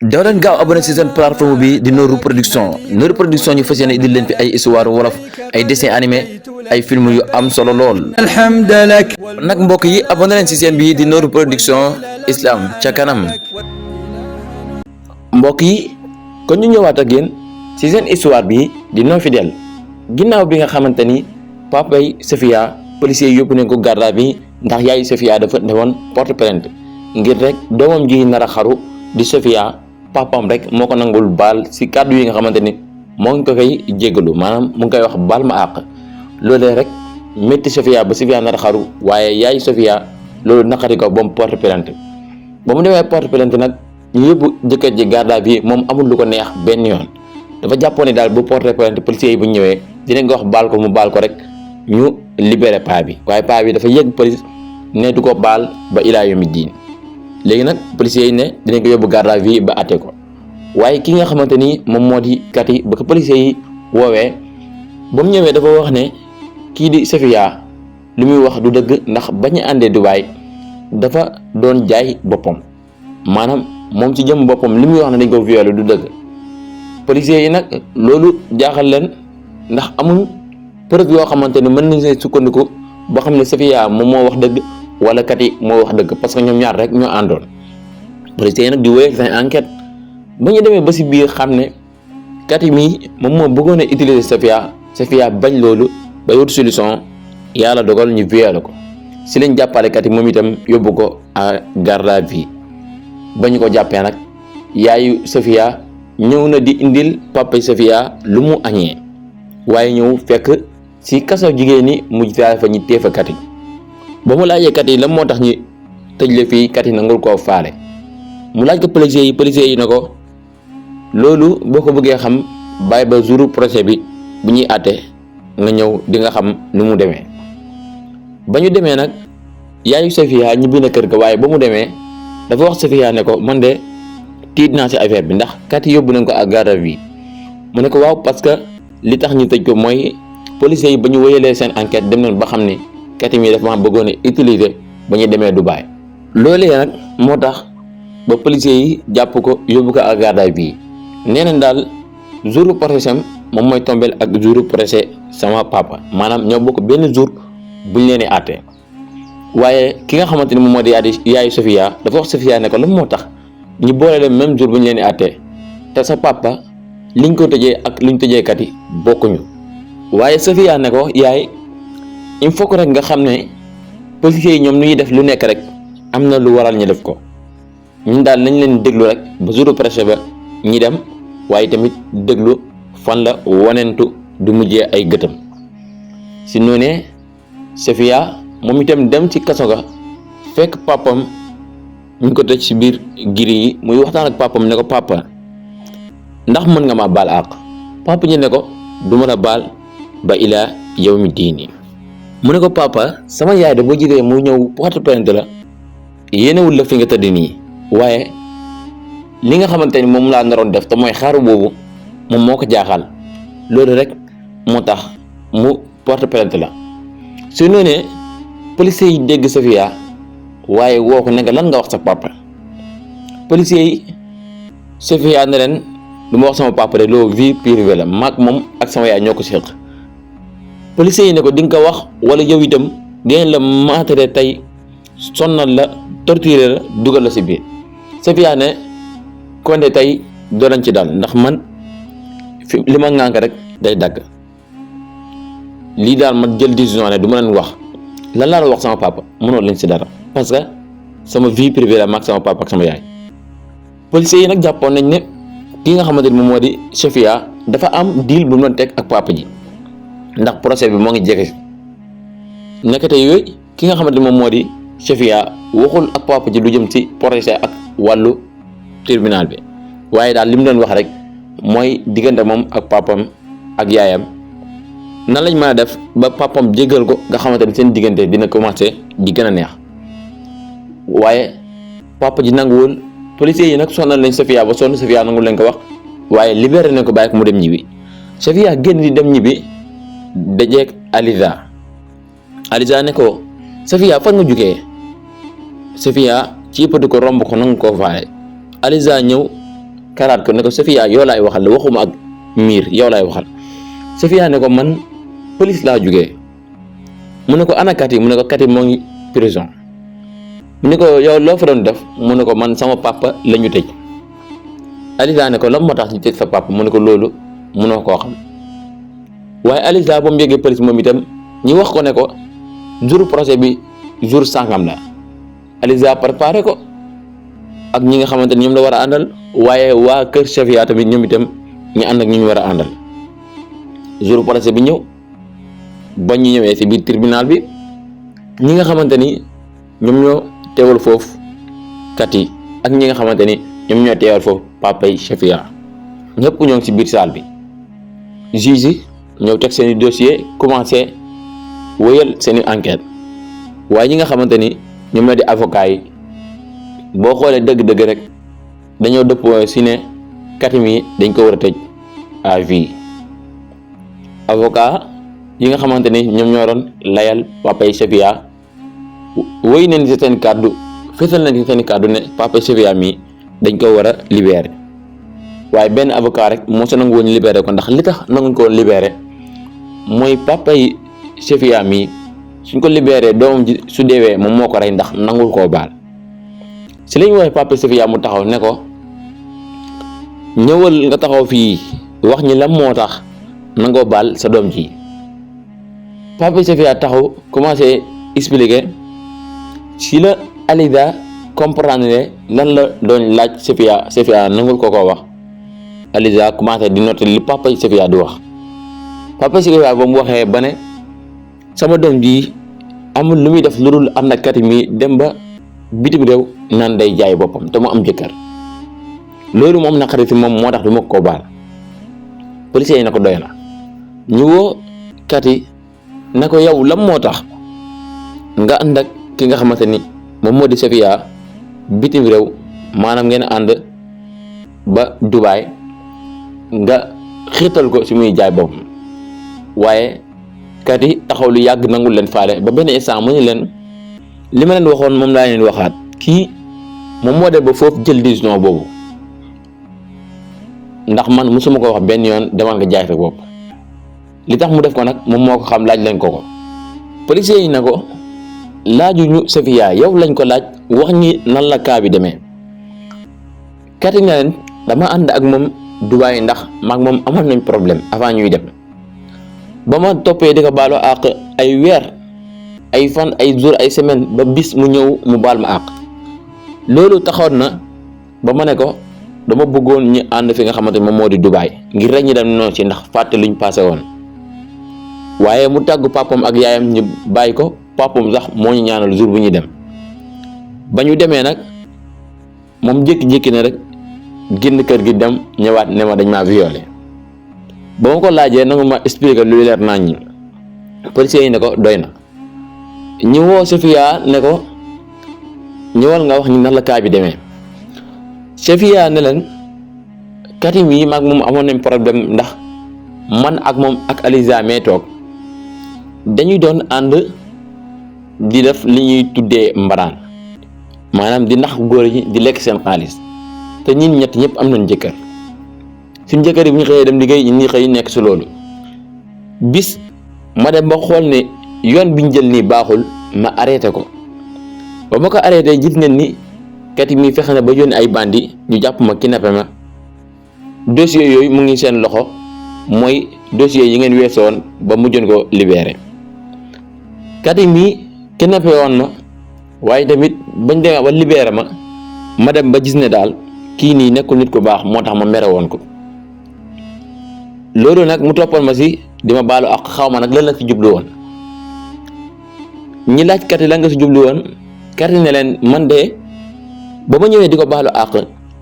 daw leen gaaw abonné ci seen plateforme bi di Nooru Production ñu fas yéene indil leen fi ay histoire wolof ay dessin animé ay film yu am solo lool. alhamdulillah nag mbokk yi abonné leen ci seen bi di Nooru Production islam ca kanam. mbokk yi kon ñu ñëwaat ak yéen ci seen histoire bi di non fidèle ginnaaw bi nga xamante ni papay Sofia policier yóbbu nañ ko garde à vue ndax yaayu Sofia dafa ne woon porte plainte ngir rek doomam ji nar a xaru di Sofia papam rek moo ko nangul baal ci kàddu yi nga xamante ni moo ngi ko koy jéggalu maanaam mu ngi koy wax baal ma àq loolee rek métti Sofia ba Sofia nar a xaru waaye yaayu Sofia loolu naqari ko ba mu porte plainte ba mu demee porte plainte nag ñu yóbbu jëkkër ji garde à vue moom amul lu ko neex benn yoon dafa jàppoon ne daal bu porte plainte policiers yi bu ñëwee dinañ ko wax baal ko mu baal ko rek ñu libéré paa bi waaye paa bi dafa yegg police ne du ko baal ba ilaa yomi diin léegi nag policiers yi ne dinañ ko yóbbu garde à vue ba àtte ko waaye ki nga xamante ni moom moo di Kati ba ko policiers yi woowee ba mu ñëwee dafa wax ne kii di Sofia lu muy wax du dëgg ndax bañ a àndee Dubaay dafa doon jaay boppam maanaam moom ci jëm boppam li muy wax ne dañ ko violé du dëgg policiers yi nag loolu jaaxal leen ndax amuñ preuve yoo xamante ni mën nañ see sukkandiku boo xam ne Sofia moom moo wax dëgg wala Kati moo wax dëgg parce que ñoom ñaar rek ñoo àndoon policiers yi nag di wéyal seen enquête ba ñu demee ba si biir xam ne Kati mii moom moo bëggoon a utiliser Sofia bañ loolu ba wut solution yàlla dogal ñu violé ko si lañ jàppale Kati moom itam yóbbu ko à garde à vue ba ñu ko jàppee nag yaayu Sofia ñëw na di indil papa Sofia lu mu añee waaye ñëw fekk si kaso jigéen ñi mujj fa ñu téye fa Kati ba mu laajee Kati la moo tax ñu tëj la fii Kati nangul koo faale mu laaj ko policiers yi ne ko loolu boo ko bëggee xam bàyyi ba jour procès bi bu ñuy àtte nga ñëw di nga xam nu mu demee ba ñu demee nag yaayu Sofia ñibbi na kër ga waaye ba mu demee dafa wax Sofia ne ko man de tiit naa ci affaire bi ndax Kati yóbbu nañ ko à garde à vue mu ne ko waaw parce que li tax ñu tëj ko mooy policiers yi ba ñu wéyalee seen enquête dem nañ ba xam ni Kati mi dafa ma bëggoon a utiliser ba ñu demee Dubaay loolee nag moo tax ba policiers yi jàpp ko yóbbu ko à garde à vue nee nañ daal jour procès moom mooy tombeel ak jour procès sama papa maanaam ñoo bokk benn jour buñ leen di àtte waaye ki nga xamante ni moom moo di yaayu Sofia dafa wax Sofia ne ko lan moo tax ñu boole leen même jour bu ñu leen di àtte te sa papa liñ ko tëjee ak liñ tëjee Kati bokkuñu waaye Sofia ne ko yaay il faut que rek nga xam ne policiers yi ñoom nu ñuy def lu nekk rek am na lu waral ñu def ko ñun daal nañ leen déglu rek ba jour procès ba ñi dem waaye tamit déglu fan la wonentu du mujjee ay gëtam si noonee Sofia moom itam dem ci kaso ga fekk papam ñu ko tëj si biir giri yi muy waxtaan ak papam ne ko papa ndax mën nga ma baal àq papa ñu ne ko du mën a baal ba ilaa yawmi diini mu ne ko papa sama yaay de boo gisee mu ñëw porte plainte la yéenewul la fi nga tëdd nii waaye li nga xamante ni moom laa naroon def te mooy xaaru boobu moom moo ko jaaxal loolu rek moo tax mu porte plainte la su noonee policiers yi dégg Sofia waaye woo ko ne nga lan nga wax sa papa policiers yi Sofia ne leen lu ma wax sama papa de loolu vie privée la maag moom ak sama yaay ñoo ko séq policiers yi ne ko di nga ko wax wala yow itam dinañ la maatare tey sonnal la torturer la dugal la si biir Sofia ne konde tey doonañ ci daal ndax man fi li ma ŋànk rek day dagg lii daal ma jël décision ne du ma leen wax lan laa la wax sama papa mënoo leen si dara parce que sama vie privée la maag sama papa ak sama yaay policiers yi nag jàppoon nañ ne ki nga xamante ni moom moo di Sofia dafa am deal bu mu doon teg ak papa ji ndax procès bi moo ngi jege nekkate yooyu ki nga xamante ni moom moo di Sofia waxul ak papa ji lu jëm ci procès ak wàllu tribunal bi waaye daal li mu doon wax rek mooy diggante moom ak papam ak yaayam nan lañ mën a def ba papam jéggal ko nga xamante ni seen diggante dina commencé di gën a neex waaye papa ji nanguwul policiers yi nag sonal nañ Sofia ba sonn Sofia nangul leen ko wax waaye libéré nañ ko bàyyi ko mu dem ñibbi Sofia génn di dem ñibbi dajeeg Aliza ne ko Sofia fan nga jugee Sofia ci ëppatu ko romb ko nangu koo faale Aliza ñëw karaat ko ne ko Safia yow laay waxal waxuma ak miir yow laay waxal. Safia ne ko man police laa jógee. mu ne ko ana Kati mu ne ko Kati moo ngi prison. mu ne ko yow loo fa doon def mu ne ko man sama papa la ñu tëj. Aliza ne ko lan moo tax ñu tëj sa papa mu ne ko loolu mënoo koo xam. waaye Aliza ba mu yeggee police moom itam ñi wax ko ne ko jour procès bi jour sangam la. Aliza préparé ko ak ñi nga xamante ni ñoom la war a àndal waaye waa kër Safia tamit ñoom itam ñu ànd ak ñi ñu war a àndal. jour procès bi ñëw ba ñu ñëwee ci biir tribunal bi ñi nga xamante ni ñoom ñoo teewal foofu Kati ak ñi nga xamante ni ñoom ñoo teewal foofu papay Safia ñëpp ñoo ngi ci biir salle bi. juge yi ñëw teg seen i dossier commencé wéyal seen i enquête waaye ñi nga xamante ni ñoom la di avocat yi boo xoolee dëgg-dëgg rek dañoo dëppoo ci ne Kati mi dañ ko war a tëj à vie. avocat yi nga xamante ni ñoom ñoo doon layal papay Safia wéy nañ ci seen kàddu fësal nañ ci seen kàddu ne papay Safia mi dañ ko war a libérer waaye benn avocat rek moo sa nangu woon libérer ko ndax li tax nanguñ ko woon libérer mooy papay Safia mi suñ ko libérer doomam ji su deewee moom moo ko rey ndax nangul koo baal. si lañ woowee papay Safia mu taxaw ne ko ñëwal nga taxaw fii wax ñi lan moo tax nangoo baal sa doom ji. papay Safia taxaw commencé expliquer si la Aliza comprendre ne lan la doon laaj Safia nangul ko wax. Aliza commencé di noter li papay Safia di wax. papay Safia ba mu waxee ba ne sama doom ji amul lu muy def lu dul am na Kati mi dem ba bitim réew naan day jaay boppam te mu am jëkkër loolu moom naqari si moom moo tax du ma ko baal. policiers yi na ko doy na ñu woo Kati na ko yow lam moo tax nga ànd ak ki nga xamante ni moom moo di Safia bitim réew maanaam ngeen ànd ba Dubaay nga xiital ko si muy jaay boppam. waaye Kati taxaw lu yàgg nangul leen faale ba benn instant mu ne leen li ma leen waxoon moom laa leen waxaat kii moom moo def ba foofu jël décision boobu ndax man musuma ko wax benn yoon demal nga jaay sa bopp li tax mu def ko nag moom moo ko xam laaj leen ko. policiers yi na ko laajuñu Safia yow lañ ko laaj wax ñi nan la kaa bi demee. Kati na leen dama ànd ak moom Dubaay ndax maag moom amoon nañ problème avant ñuy dem ba ma toppee di ko baalu àq ay weer ay fan ay jour ay semaine ba bis mu ñëw mu baal ma àq. loolu taxoon na ba ma ne ko dama bëggoon ñi ànd fi nga xamante moom moo di Dubaay ngir rek ñi dem noonu ci ndax fàtte luñ passé woon. waaye mu tàggu papam ak yaayam ñu bàyyi ko papam sax moo ñu ñaanal jour bu ñuy dem. ba ñu demee nag moom jékki-jékki na rek génn kër gi dem ñëwaat ne ma dañ maa violé ba ma ko laajee nangu ma expliqué lu leer naa ñi. policiers yi ne ko doy na ñu woo Safia ne ko ñëwal nga wax ñu nan la kaa bi demee. Safia ne leen Kati mi maag moom amoon nañ problème ndax man ak moom ak Aliza mee toog dañuy doon ànd di def li ñuy tuddee mbaraan maanaam di nax góor ñi di lekk seen xaalis te ñun ñett ñëpp am nañ jëkkër suñ jëkkër yi bu ñu xëyee dem liggéey ñi xëy nekk si loolu. bis ma dem ba xool ne yoon biñ jël nii baaxul ma arrêté ko ba ma ko arrêté gis ngeen ni Kati mi fexe na ba yónni ay bandi ñu jàpp ma kidnappé ma. dossier yooyu mu ngi seen loxo mooy dossier yi ngeen weesoon ba mujjoon ko libéré. Kati mi kidnappé woon ma waaye tamit bañ demee ba libéré ma dem ba gis ne daal kii nii nekkul nit ku baax moo tax ma mere woon ko. loolu nag mu toppoon ma si di ma baalu ak xaw ma nag lan la si jublu woon. ñi laaj Kati la nga si jublu woon Kati ne leen man de ba ma ñëwee di ko baalu àq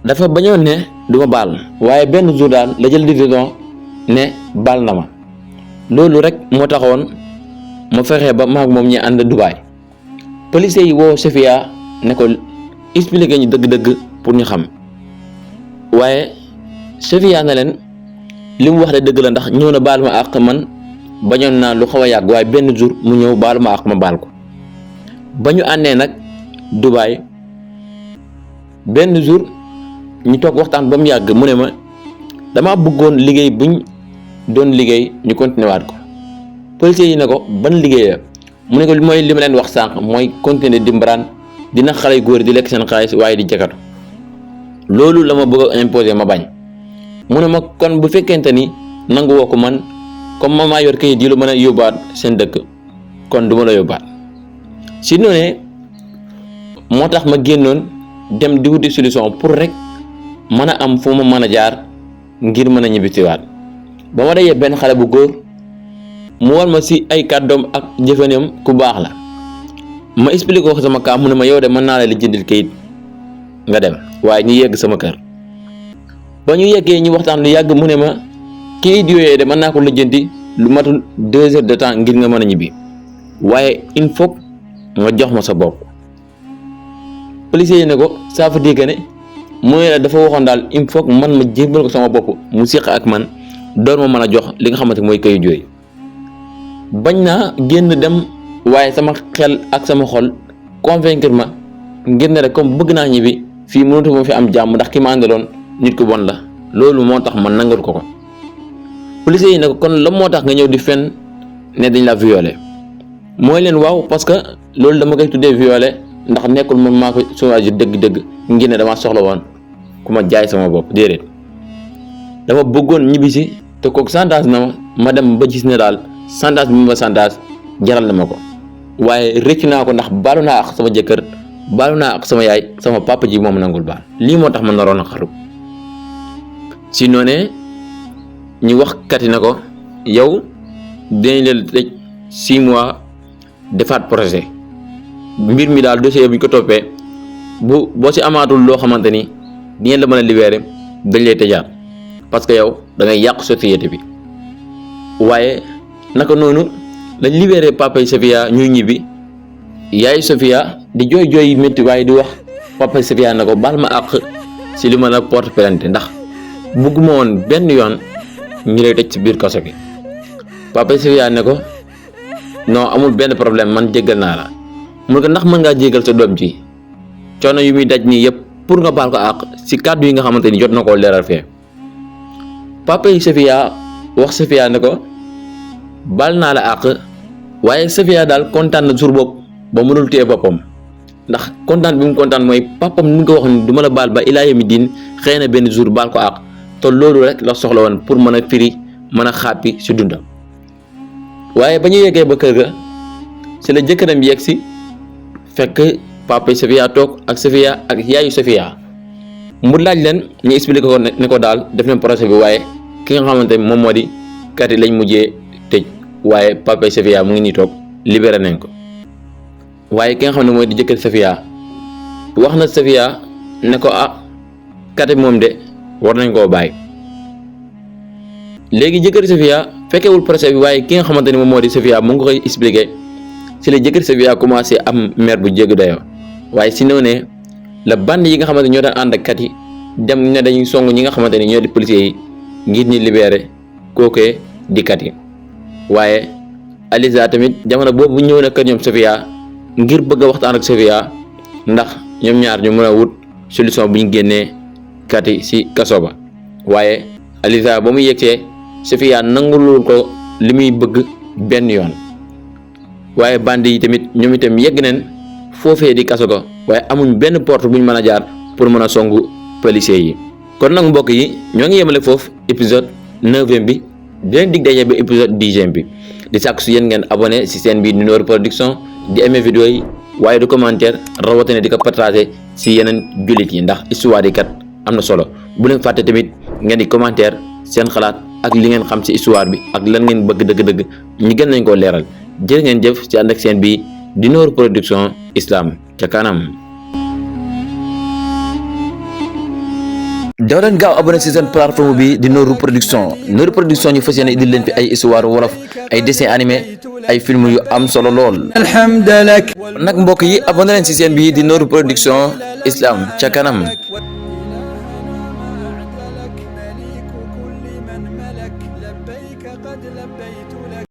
dafa bañoon ne du ma baal waaye benn jour daal la jël décision ne baal na ma. loolu rek moo taxoon ma fexe ba maag moom ñi ànd Dubaay. policiers yi woo Safia ne ko expliqué ñu dëgg-dëgg pour ñu xam waaye Safia na leen li mu wax de dëgg la ndax ñëw na baal ma àq man bañoon naa lu xaw a yàgg waaye benn jour mu ñëw baalu ma àq ma baal ko. ba ñu àndee nag Dubaay benn jour ñu toog waxtaan ba mu yàgg mu ne ma dama bëggoon liggéey buñ doon liggéey ñu continuer waat ko. policiers yi ne ko ban liggéey la mu ne ko mooy li ma leen wax sànq mooy continuer di mbaraan dina xale góor di lekk seen xaalis waaye di jakatu loolu la ma bëgg a imposer ma bañ. mu ne ma kon bu fekkente ni nangu woo ko man comme ma maa yor kayit yi lu mën a yóbbaat seen dëkk kon du ma la yóbbaat si noonu moo tax ma génnoon dem di wuti solution pour rek mën a am fu ma mën a jaar ngir mën a ñibbisiwaat ba ma dajee benn xale bu góor mu war ma si ay kàddoom ak jëfanam ku baax la ma expliqué ko sama kaa mu ne ma yow de mën naa la lijjantil kayit nga dem waaye ñu yegg sama kër ba ñu yeggee ñu waxtaan lu yàgg mu ne ma kayit yooyee de mën naa ko lijjanti lu matul 2 heures de temps ngir nga mën a ñibbi waaye il faut nga jox ma sa bopp. policier yi ne ko ça veut dire que ne mooy la dafa waxoon daal il faut man ma jébbal ko sama bopp mu séq ak man doon ma mën a jox li nga xamante mooy kayit yooyu. bañ naa génn dem waaye sama xel ak sama xol convaincre ma ngir ne rek comme bëgg naa ñibbi fii mënatu ma fi am jàmm ndax ki ma àndaloon nit ku bon la loolu moo tax man nangal ko. policiers yi ne ko kon la moo tax nga ñëw di fen ne dañ la violé mooy leen waaw parce que loolu dama koy tuddee violé ndax nekkul man maa ko sowaji dëgg-dëgg ngir ne damaa soxla woon ku ma jaay sama bopp déedéet dama bëggoon ñibbisi te kooku chantage na ma dem ba gis ne daal chantage bi ma chantage jaral na ma ko waaye rëcc naa ko ndax baalu naa ak sama jëkkër baalu naa ak sama yaay sama papa ji moom nangul baal lii moo tax ma naroon a xaru si noonee ñu wax kati na ko yow dinañ leen tëj 6 mois defaat projet mbir mi daal dossier bu ñu ko toppee boo si amaatul loo xamante ni di ngeen la mën a libérer dañ lay tëjaat parce que yow da ngay yàq société bi waaye naka noonu lañ libéré papay Sofia ñuy ñibbi yaay Sofia di jooy métti waaye di wax papay Sofia na ko baal ma àq si li ma la porte plainte ndax bugguma woon benn yoon ñu lay tëj ci biir kaso bi. papay Sofia ne ko non amul benn problème man jéggal naa la mun ko ndax mën ngaa jéggal sa doom ji coono yu muy daj nii yëpp pour nga baal ko àq si kàddu yi nga xamante ni jot na koo leeral fee. papay Sofia wax Sofia ne ko baal naa la àq waaye Sofia daal kontaan na jour boobu ba mënul téye boppam ndax kontaan bi mu kontaan mooy papam ni nga ko wax ni du ma la baal ba ilaa yawmi diin xëy na benn jour baal ko àq te loolu rek la soxla woon pour mën a firi mën a xàppi si dundam. waaye ba ñu yeggee ba kër ga si la jëkkëram yegg si fekk papay Sofia toog ak Sofia ak yaayu Sofia mu laaj leen ñu expliqué ko ne ko daal def nañ procès bi waaye ki nga xamante ne moom moo di kat yi lañ mujjee tëj waaye papay Sofia mu ngi nii toog libéré nañ ko. waaye ki nga xam ne mooy di jëkkër Sofia wax na Sofia ne ko kat moom de war nañ koo bàyyi. léegi jëkkër Sofia fekkewul procès bi waaye ki nga xamante ni moom moo di Sofia mu ngi koy expliqué si la jëkkër Sofia commencé am mer bu jéggi dayoo waaye si noonu la band yi nga xamante ñoo daan ànd ak kat yi dem ne dañuy song ñi nga xamante ni ñoo di policiers yi ngir ñi libéré kookee di kat yi. waaye Aliza tamit jamono boobu ñëw na kër ñoom Sofia ngir bëgg a waxtaan ak Sofia ndax ñoom ñaar ñu mën a wut solution bu ñu génnee kat yi si kaso ba waaye Aliza ba mu yegsee Sofia nangulul ko li muy bëgg benn yoon. waaye bandi yi tamit ñoom itam yegg neen foofee di kaso ko waaye amuñ benn porte buñ mën a jaar pour mën a songu policiers yi. kon nag mbokk yi ñoo ngi yemale foofu épisode 9e bi di leen dig daje ba épisode 10e bi di sàkk su yéen ngeen abonné si seen bii di Noor Production di aimer vidéo yi waaye du commentaire rawatina di ko partager si yeneen jullit yi ndax histoire yi kat am na solo bu leen fàtte tamit ngeen di commentaire seen xalaat ak li ngeen xam si histoire bi ak lan ngeen bëgg dëgg-dëgg ñu gën nañ koo leeral jërë ngeen jëf ci ànd ak seen bii di Noor Production Islam ca kanam. daw leen gaaw abonné ci seen plateforme bi di Noor Production ñu fas yéene indil leen fi ay histoire wolof ay dessin animé ay film yu am solo lool. alhamdulillah nag mbokk yi abonné leen ci seen bi di Noor Production Islam ca kanam.